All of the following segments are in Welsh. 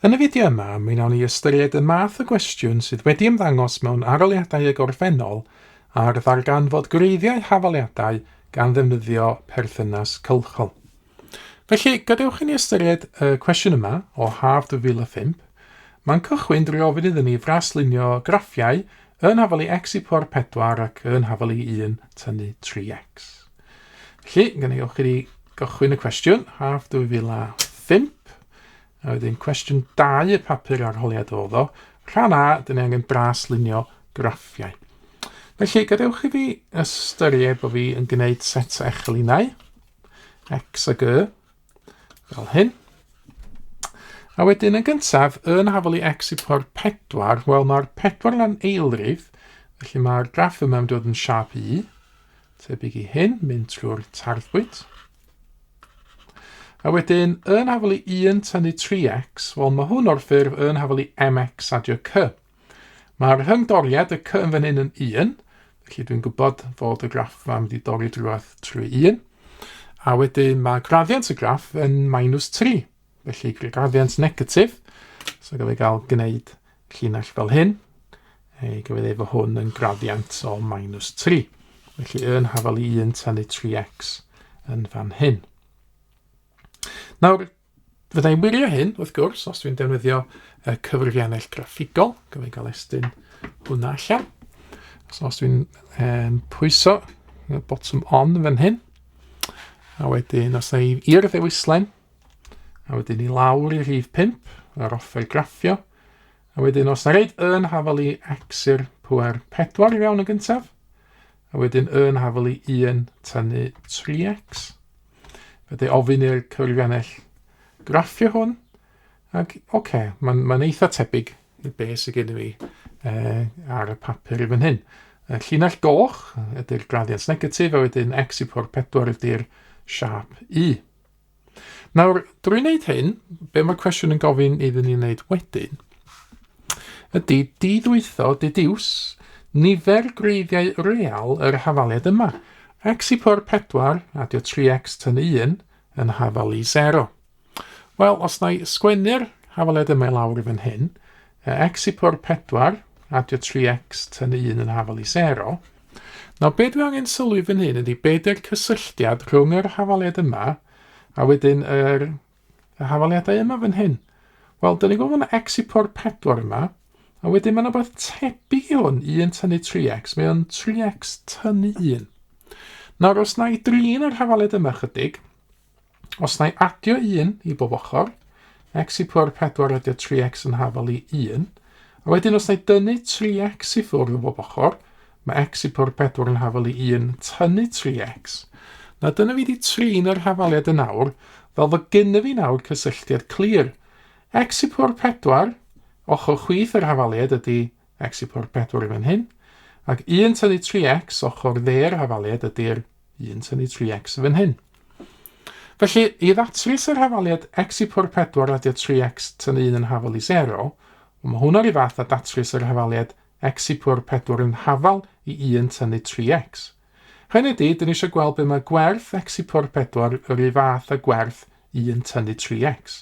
Yn y fideo yma, mi wnawn ni ystyried y math o gwestiwn sydd wedi ymddangos mewn arholiadau y gorffennol ar ddarganfod gwreiddiau hafaliadau gan ddefnyddio perthynas cylchol. Felly, gadewch i ni ystyried y cwestiwn yma o haf 2005. Mae'n cychwyn drwy ofyn iddyn ni fraslunio graffiau yn hafal i x i pwr 4 ac yn hafal i 1 tynnu 3x. Felly, gadewch i ni gychwyn y cwestiwn, haf 2005. A wedyn cwestiwn 2 y papur arholiad oedd o. Rhan A, dyn ni angen braslunio graffiau. Felly, gadewch i fi ystyried bod fi yn gwneud set o echelinau, x ag y, fel hyn. A wedyn yn gyntaf, yn hafal i x i pwr 4, wel mae'r 4 yna'n eilrif, felly mae'r graff yma yn dod yn siap U, tebyg i hyn, mynd trwy'r tarddbwynt. A wedyn, yn hafal i 1 tynnu 3x, wel mae hwn o'r ffurf yn hafal i mx adio c. Mae'r rhyngdoriad, y c yn fan hyn yn 1, felly dwi'n gwybod fod y graff yma mynd i dorri drwy'r trwy 1. A wedyn mae graddiant y graff yn minus 3, felly graddiant negatif. So gaf i gael gwneud llinell fel hyn, ei gaf i ddeud fod hwn yn graddiant o minus 3. Felly yn hafal i 1 tynnu 3x yn fan hyn. Nawr, fydda i'n wirio hyn, wrth gwrs, os dwi'n defnyddio y cyfrifiannell graffigol, gaf i gael estyn hwnna allan. So os dwi'n um, pwyso y botwm on fan hyn, a wedyn os na i i'r ddewislen, a wedyn i lawr i rhif 5, yr offer graffio, a wedyn os na reid yn hafal i x i'r pwer 4 i fewn yn gyntaf, a wedyn yn hafal i 1 tynnu 3x. Fydde ofyn i'r cyfrifiannell graffio hwn, ac oce, okay, mae'n ma eitha tebyg i be sydd gen i fi ar y papur i fan hyn. Y llinell goch ydy'r graddiant negatif, a wedyn x i pwr 4 ydy'r siâp U. Nawr, drwy wneud hyn, be mae'r cwestiwn yn gofyn iddyn ni wneud wedyn, ydy diddwytho, deduce, nifer gwreiddiau real yr hafaliad yma. X i pwr 4, adio 3x tynnu 1, yn hafal i 0. Wel, os na i sgwennu'r hafaliad yma i lawr i fan hyn, x i pwr 4, adio 3x tynnu 1 yn hafal i 0, Nawr, be dwi angen sylwi fan hyn ydy be di'r cysylltiad rhwng yr hafaliad yma a wedyn yr, y hafaliadau yma fan hyn. Wel, dyn ni'n gwybod bod x i pwr 4 yma, a wedyn mae'n rhywbeth tebyg i hwn, 1 tynnu 3x, mae o'n 3x tynnu 1. Nawr, os na i drin yr hafaliad yma chydig, Os na i adio 1 i bob ochr, x i pwer 4 adio 3x yn hafal i 1, a wedyn os na i dynnu 3x i ffwrdd o bob ochr, mae x i pwer 4 yn hafal i 1 tynnu 3x. Na dyna fi wedi trin yr hafaliad yn awr, fel fod gynnu fi nawr cysylltiad clir. x i pwer 4, ochr chwith yr hafaliad ydy x i pwer 4 i fan hyn, ac 1 tynnu 3x ochr dde'r hafaliad ydy'r 1 tynnu 3x fan hyn. Felly, i ddatrys yr hafaliad x i pwr 4 adio 3x tynnu 1 yn hafal i 0, mae hwnna rhyw fath a datrys yr hafaliad x i pwr 4 yn hafal i 1 tynnu 3x. Hynny ydy, dyn ni eisiau gweld be mae gwerth x i pwr 4 yr un fath a gwerth 1 tynnu 3x.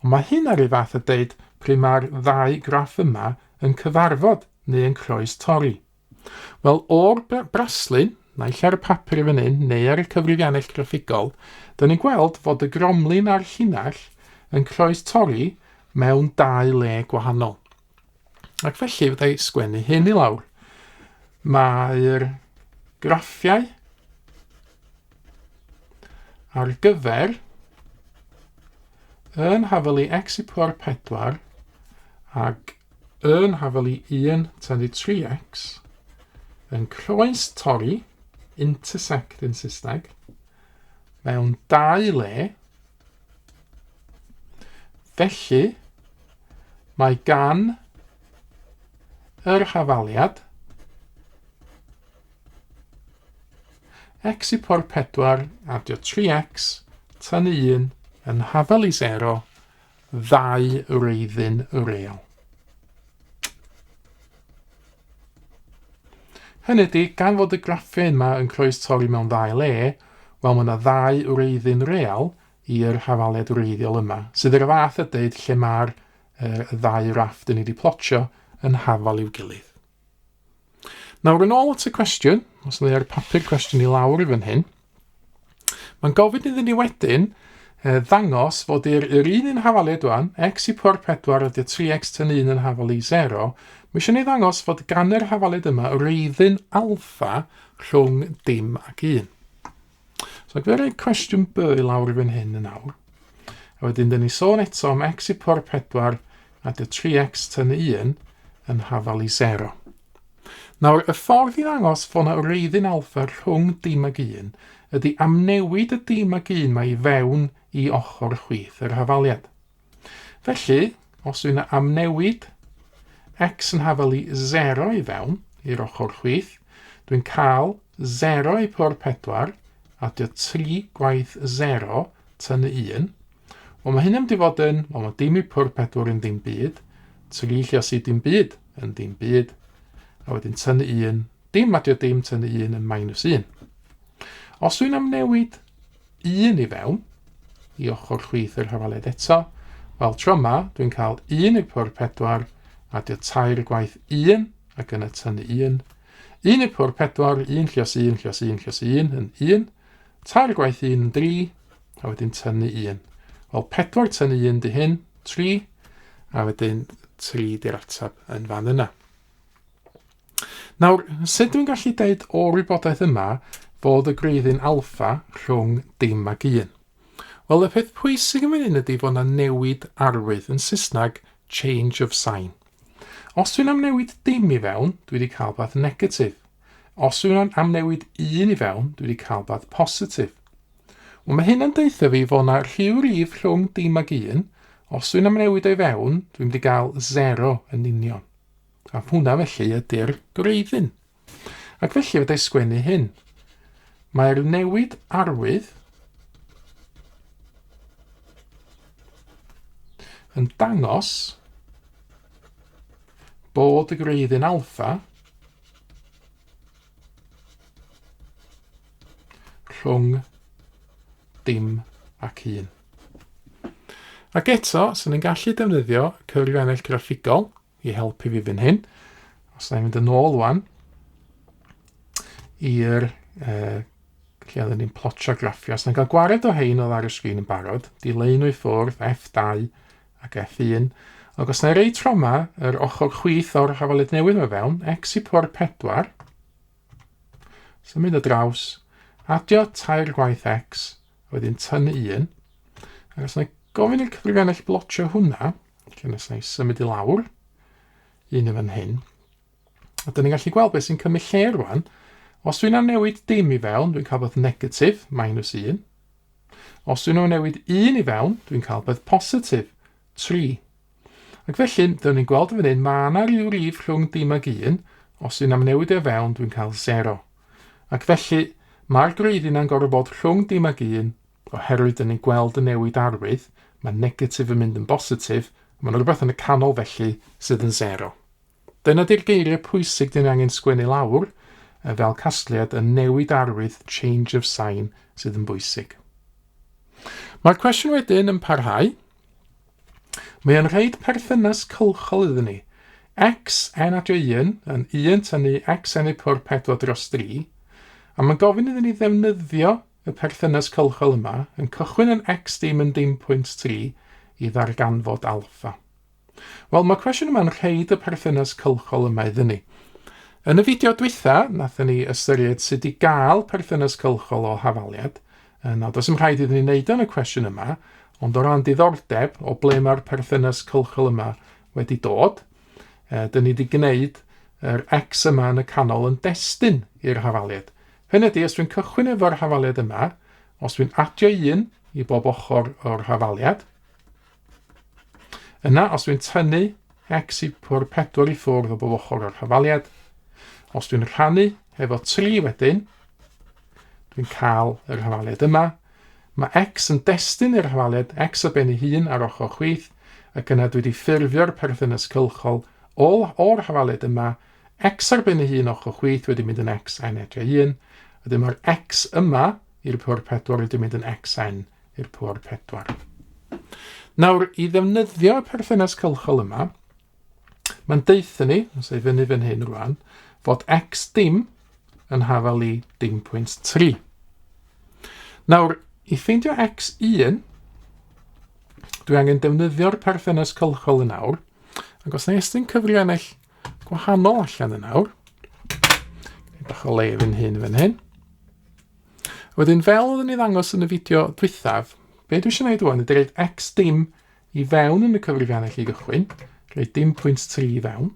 Ond mae hynna rhyw fath a deud pryd mae'r ddau graff yma yn cyfarfod neu yn croes torri. Wel, o'r braslun, naill ar y papur i fan hyn, neu ar y cyfrifiannell graffigol, dyn ni'n gweld fod y gromlin a'r llinell yn croes torri mewn dau le gwahanol. Ac felly, fydda i sgwennu hyn i lawr. Mae'r graffiau ar gyfer yn hafal i x i pwr 4 ac yn hafal i 1 tynnu 3x yn croes torri, intersect yn Saesneg, mewn dau le. Felly, mae gan yr hafaliad x i pwr 4 adio 3x tynnu 1 yn hafal i 0 ddau wreiddyn real. Hynny ydy, gan fod y graffiau yma yn croes torri mewn ddau le, wel mae yna ddau wreiddyn real i'r hafaliad wreiddiol yma, sydd yr fath a deud lle mae'r y ddau raff dyn ni wedi plotio yn hafal i'w gilydd. Nawr yn ôl at y cwestiwn, os yna ar papur cwestiwn i lawr i fan hyn, mae'n gofyn iddyn ni wedyn ddangos fod i'r yr un un hafaliad wan, x i pwr 4 ydy 3x tyn 1 yn hafal i 0, mae eisiau ni ddangos fod gan yr hafaliad yma wreiddyn alfa rhwng dim ac 1. So fe roi cwestiwn B i lawr i fan hyn yn awr. A wedyn, dyn ni sôn eto am x i pwr 4 a dy 3x tynnu 1 yn hafal i 0. Nawr, y ffordd i ddangos fod yna wreiddyn alfa rhwng dim ag 1 ydy amnewid y dim ag 1 mae i fewn i ochr chwith yr hafaliad. Felly, os dwi'n amnewid x yn hafal i 0 i fewn i'r ochr chwith, dwi'n cael 0 i pwr 4, adio 3 gwaith 0, tynnu 1. Wel, mae hyn yn mynd i fod yn, wel, mae dim i pwr 4 yn ddim byd, 3 lliosi dim byd yn ddim byd, a wedyn tynnu 1, dim adio dim tynnu 1 yn minus 1. Os dwi'n amnewid 1 i fewn i ochr chwith yr hafaliad eto, wel tro yma dwi'n cael 1 i'r pwr 4 adio 3 gwaith 1 ac yna tynnu 1. 1 i'r pwr 4, 1 llios 1 llios 1 llios 1 yn 1, 3 gwaith 1 yn 3, a wedyn tynnu 1. Wel, 4 tynnu 1 di hyn, 3, a wedyn 3 di'r ateb yn fan yna. Nawr, sut dwi'n gallu deud o'r wybodaeth yma fod y gwreiddyn alffa rhwng dim ac un? Wel, y peth pwysig yn fan hyn ydy fod yna newid arwydd, yn Saesneg, change of sign. Os dwi'n amnewid dim i fewn, dwi wedi cael beth negatif. Os dwi'n amnewid un i fewn, dwi wedi cael beth positif. Wel, mae hyn yn deutha fi fod yna rhyw rif rhwng dim ag un. Os dwi'n amnewid o'i fewn, dwi'n mynd i gael 0 yn union. A hwnna felly ydy'r gwreiddyn. Ac felly fedrai sgwennu hyn. Mae'r newid arwydd yn dangos bod y gwreiddyn alfa rhwng dim ac un. Ac eto, sy'n ni'n gallu defnyddio cyfrifennell graffigol i helpu fi fan hyn. Os na i'n mynd yn ôl wan i'r lle oedden ni'n plotio graffiau. Os na'n cael gwared o hein oedd ar y sgrin yn barod, dileu nhw i ffwrdd, F2 ac F1. Ac os na i rei tro yma, yr ochr chwith o'r hafaled newydd yma fewn, x i pwr 4, symud y draws, adio tair gwaith x, a wedyn tynnu 1. Ac os na i gofyn i'r cyfrifiannell blotio hwnna, Felly nes i symud i lawr un yn fan hyn. A dyn ni'n gallu gweld beth sy'n cymryd lle rwan. Os dwi'n amnewid dim i fewn, dwi'n cael beth negatif, minus 1. Os dwi'n amnewid 1 i fewn, dwi'n cael beth positif, 3. Ac felly, dyn ni'n gweld yn fan hyn, mae yna rhyw rif rhwng dim ag 1. Os dwi'n amnewid e fewn, dwi'n cael 0. Ac felly, mae'r gwreiddyn yna'n gorfod bod rhwng dim ag 1 Oherwydd dyn ni'n gweld y newid arwydd, mae negatif yn mynd yn bositif, a mae 'na rhywbeth yn y canol felly sydd yn sero. Dyna di'r geiriau pwysig dyn ni angen sgwennu lawr fel casgliad, y newid arwydd, change of sign, sydd yn bwysig. Mae'r cwestiwn wedyn yn parhau. Mae o'n rhaid perthynas cylchol iddyn ni. X n adio 1 yn 1 tynnu x n i pwr 4 dros 3, a mae'n gofyn iddyn ni ddefnyddio y perthynas cylchol yma yn cychwyn yn x dim yn dim pwynt 3 i ddarganfod alffa. Wel, mae cwestiwn yma'n rhaid y perthynas cylchol yma iddyn ni. Yn y fideo dwytha, nathon ni ystyried sut i gael perthynas cylchol o hafaliad. Nawr, does dim rhaid iddyn ni wneud yn y cwestiwn yma, ond o ran diddordeb o ble mae'r perthynas cylchol yma wedi dod, dyn ni wedi gwneud yr x yma yn y canol yn destun i'r hafaliad. Hynny ydy, os dwi'n cychwyn efo'r hafaliad yma, os dwi'n adio un i bob ochr o'r hafaliad, yna os dwi'n tynnu x i pwr 4 i ffwrdd o bob ochr o'r hafaliad, os dwi'n rhannu hefo 3 wedyn, dwi'n cael yr hafaliad yma. Mae x yn destun i'r hafaliad, x o ben ei hun ar ochr chwith, ac yna dwi wedi ffurfio'r perthynas cylchol o'r hafaliad yma X ar ben ei hun ochr chwith wedi mynd yn x n adio 1, wedyn mae'r x yma i'r pwr 4 wedi mynd yn xn i'r pŵer 4. Nawr, i ddefnyddio y perthynas cylchol yma, mae'n deutha ni, os ei fyny fan hyn rwan, fod x dim yn hafal i dim pwynt 3. Nawr, i ffeindio x1, dwi angen defnyddio'r perthynas cylchol yn awr, ac os na estyn cyfriannell gwahanol allan yn awr, bach o le fan hyn fan hyn. Wedyn, fel oeddwn ni ddangos yn y fideo dwythaf, be dwi eisiau gwneud rwan ydy roed x dim i fewn yn y cyfrifiannell i gychwyn, rhoi dim pwynt 3 i fewn.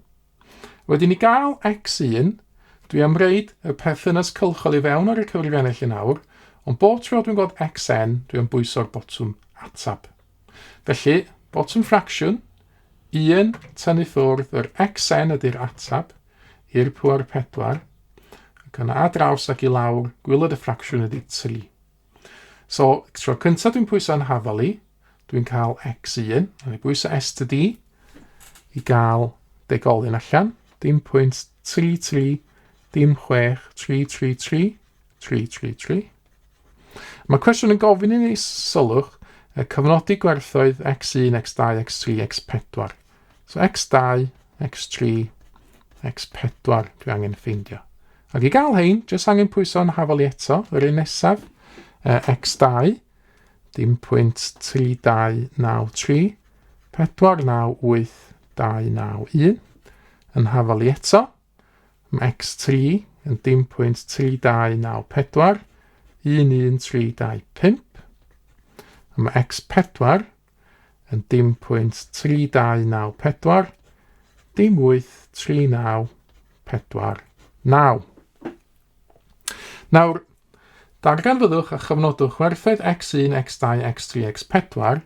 Wedyn i gael x1, dwi am reid y perthynas cylchol i fewn ar y cyfrifiannell yn awr, ond bob tro dwi'n gweld xn, dwi am bwyso'r botwm atab. Felly, botwm ffracsiwn, 1 tynnu ffwrdd yr xn ydy'r atab i'r pŵer 4, ac yna ar draws ac i lawr, gwylod y ffracsiwn ydy 3. So, tro cyntaf dwi'n pwyso yn hafal i, dwi'n cael x1, a mi bwyso S to D i gael degolyn allan, dim pwynt 3 3, dim 6, 3 3 3, 3 3 3. Mae cwestiwn yn gofyn i ni sylwch y cyfnodi gwerthoedd x1, x2, x3, x4. So x2, x3, x4 dwi angen ffeindio. Ac i gael hein, jyst angen pwyso yn hafal i eto, yr un nesaf, x2, dim pwynt 3293, 498291, yn hafal i eto, Mae x3 yn dim pwynt 3294, 11325. A mae x4 yn dim pwynt 3294, dim 83949. Nawr, darganfyddwch a chyfnodwch werthoedd x1, x2, x3, x4.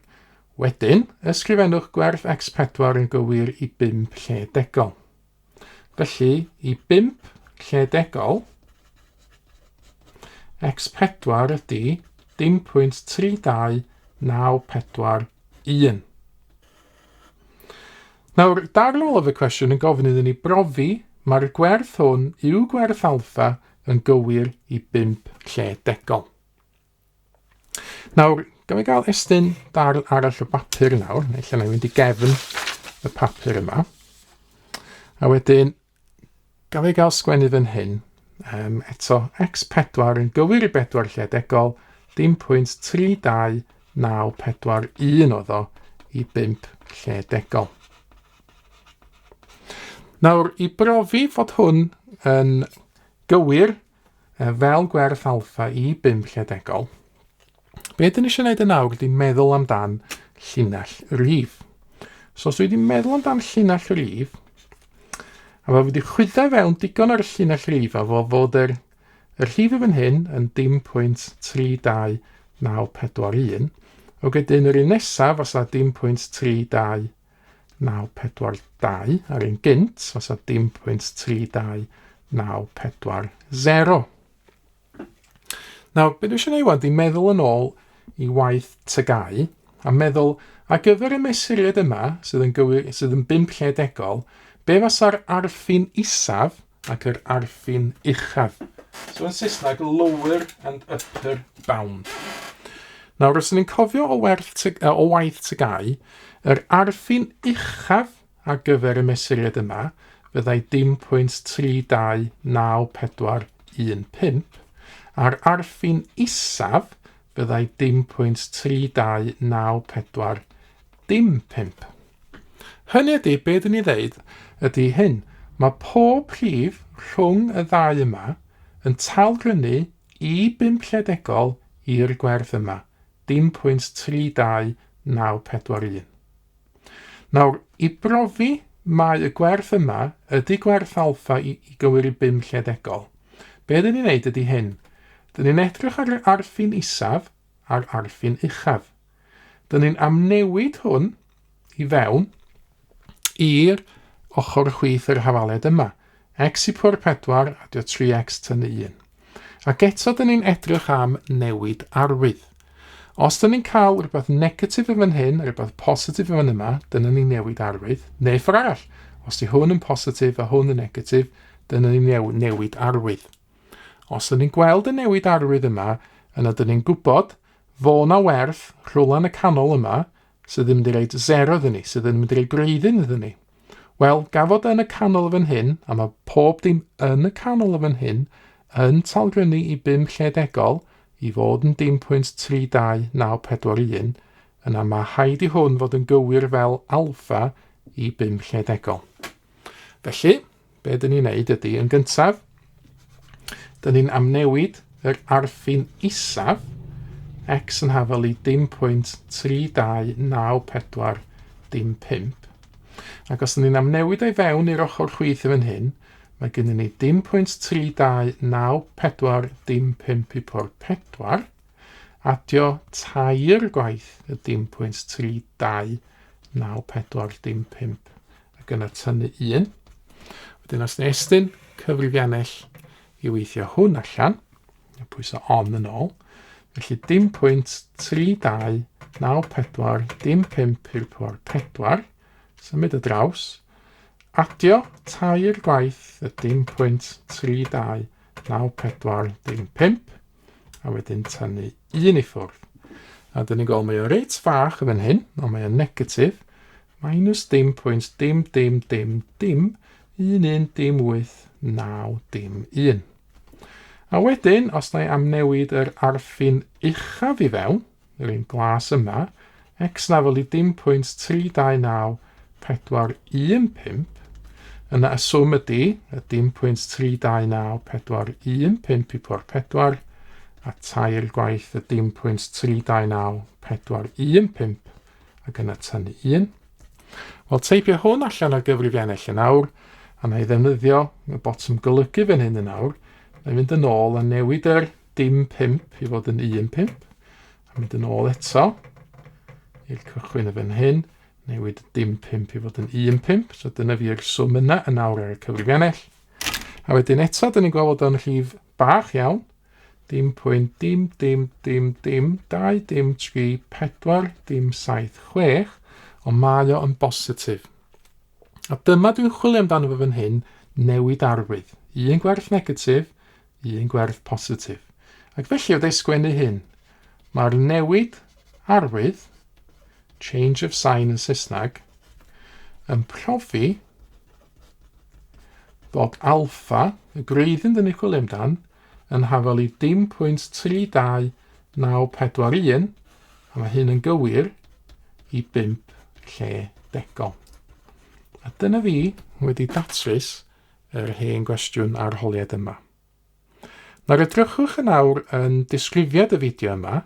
Wedyn, ysgrifennwch gwerth x4 yn gywir i bump lle degol. Felly, i 5 lle degol, x4 ydy dim pwynt 32941. Nawr, darn olaf y cwestiwn yn gofyn iddyn ni brofi mae'r gwerth hwn yw gwerth alfa yn gywir i 5 lle degol. Nawr, gaf i gael estyn darn arall o bapur nawr, neu lle na i fynd i gefn y papur yma. A wedyn, gaf i gael sgwennu fan hyn, um, eto x4 yn gywir i bedwar lle degol, dim pwynt 32941 oedd o i 5 lle degol. Nawr, i brofi fod hwn yn gywir fel gwerth alffa i bump lledegol, be dyn ni eisiau gwneud yn awr ydy meddwl amdan llinell rif. So os dwi wedi meddwl amdan llinell rif, a fe wedi chwyddo fewn digon ar y llinell rif, a fo fod yr, yr rhif i fan hyn yn dim pwynt 32941, o gydyn yr un nesaf fysa dim pwynt 32 942 a'r un gynt fysa dim pwynt 32940. Nawr, beth dwi eisiau gwneud wan, di meddwl yn ôl i waith tygau a meddwl ar gyfer y mesuriad yma sydd yn, gywir, sydd yn bump lle degol, be fasa'r arffin isaf ac yr arffin uchaf. So yn Saesneg, lower and upper bound. Nawr, os ni'n cofio o, werth ty, o waith tygau, yr arffin uchaf ar gyfer y mesuriad yma fyddai dim pwynt 329415, a'r arffin isaf fyddai dim pwynt 329415. Hynny ydy, be dyn ni ddeud ydy hyn, mae pob rhif rhwng y ddau yma yn talgrynu i bump lledegol i'r gwerth yma, dim pwynt 32941. Nawr, i brofi mai y gwerth yma ydy gwerth alffa i, i gywir i bum lledegol, be dyn ni'n neud ydy hyn. Dyn ni'n edrych ar yr arffin isaf a'r arffin uchaf. Dyn ni'n amnewid hwn i fewn i'r ochr chwith yr hafaliad yma. X i pwr 4, adio 3x tynnu 1. Ac eto dyn ni'n edrych am newid arwydd. Os dyn ni'n cael rhywbeth negatif yn fan hyn, rhywbeth positif yn fan yma, dyna ni'n newid arwydd. Neu ffordd arall, os di hwn yn positif a hwn yn negatif, dyna ni'n newid arwydd. Os dyn ni'n gweld y newid arwydd yma, yna dyn ni'n gwybod Fo na werth rhywle yn y canol yma sydd ddim wedi rhaid 0 iddyn ni, sydd ddim wedi rhaid gwreiddyn iddyn ni. Wel, gafod yn y canol fan hyn, a mae pob dim yn y canol fan hyn, yn talgrynu i 5 lle degol i fod yn dim pwynt 32941, yna mae haid i hwn fod yn gywir fel alfa i 5 lle degol. Felly, be dyn ni'n neud ydy, yn gyntaf, dyn ni'n amnewid yr arffin isaf, x yn hafal i dim pwynt 3294 dim 5. Ac os dyn ni'n amnewid ei fewn i'r ochr chwith yn fan hyn, mae gennym ni dim pwynt 3294 dim 5 i pwr 4, adio tair gwaith y dim pwynt 3294 dim 5 ac yna tynnu 1. Wedyn os ni estyn cyfrifiannell i weithio hwn allan, a pwyso on yn ôl, felly dim pwynt 3, 2, 9, 4, dim 5 i'r pwar 4, symud y draws, adio tair gwaith y dim pwynt 3, 2, 9, 4, dim 5, a wedyn tynnu un i ffwrdd. A dyn ni'n gweld mae o reit fach yn fan hyn, ond mae o'n negatif, minus dim pwynt dim dim dim dim 1 1 dim 8 9 dim 1. A wedyn, os na i amnewid yr arffin uchaf i fewn, yr un glas yma, x na fel i dim pwynt 3 2 9 4 1 5, yna y swm ydy y dim pwynt 3 2 9 4 1 5 i pwr 4, a tair gwaith y dim pwynt 3 2 9 4 1 5, ac yna tynnu 1. Wel, teipio hwn allan ar gyfrifiannell yn awr, a na i ddefnyddio y botwm golygu fan hyn yn awr, na i fynd yn ôl a newid yr dim 5 i fod yn 1 5, a mynd yn ôl eto i'r cychwyn y fan hyn, newid dim 5 i fod yn 1 5, so dyna fi'r swm yna yn awr ar y cyfrifiannell. A wedyn eto, dyn ni'n gweld bod o'n rhif bach iawn, dim pwynt dim dim dim dim 2 dim 3 4 dim 7 6, ond mae o yn bositif. A dyma dwi'n chwilio amdano fo fan hyn, newid arwydd. Un gwerth negatif, un gwerth positif. Ac felly, oedd ei sgwennu hyn. Mae'r newid arwydd, change of sign yn Saesneg, yn profi bod alfa, y gwreiddyn dyn ni'n chwilio amdan, yn hafal i dim pwynt 32941, a mae hyn yn gywir i 5 lle degol. A dyna fi wedi datrys yr hen gwestiwn arholiad yma. Nawr edrychwch yn awr yn disgrifiad y fideo yma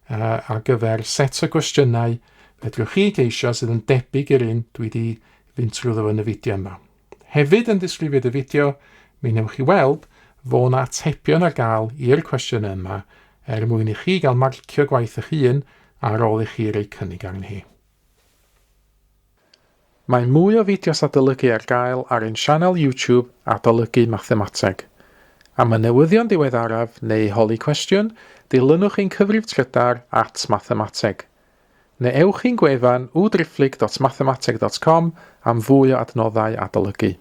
ar gyfer set o gwestiynau fedrwch chi geisio sydd yn debyg i'r un dwi wedi fynd trwyddo yn y fideo yma. Hefyd yn disgrifiad y fideo, mi wnewch chi weld fo' 'na atebion ar gael i'r cwestiynau yma er mwyn i chi gael marcio gwaith eich hun ar ôl i chi roi cynnig arni hi. Mae mwy o fideos adolygu ar gael ar ein sianel YouTube Adolygu Mathemateg. Am y newyddion diweddaraf neu holi cwestiwn, dilynwch ein cyfrif trydar at mathemateg. Neu ewch i'n gwefan www.mathemateg.com am fwy o adnoddau adolygu.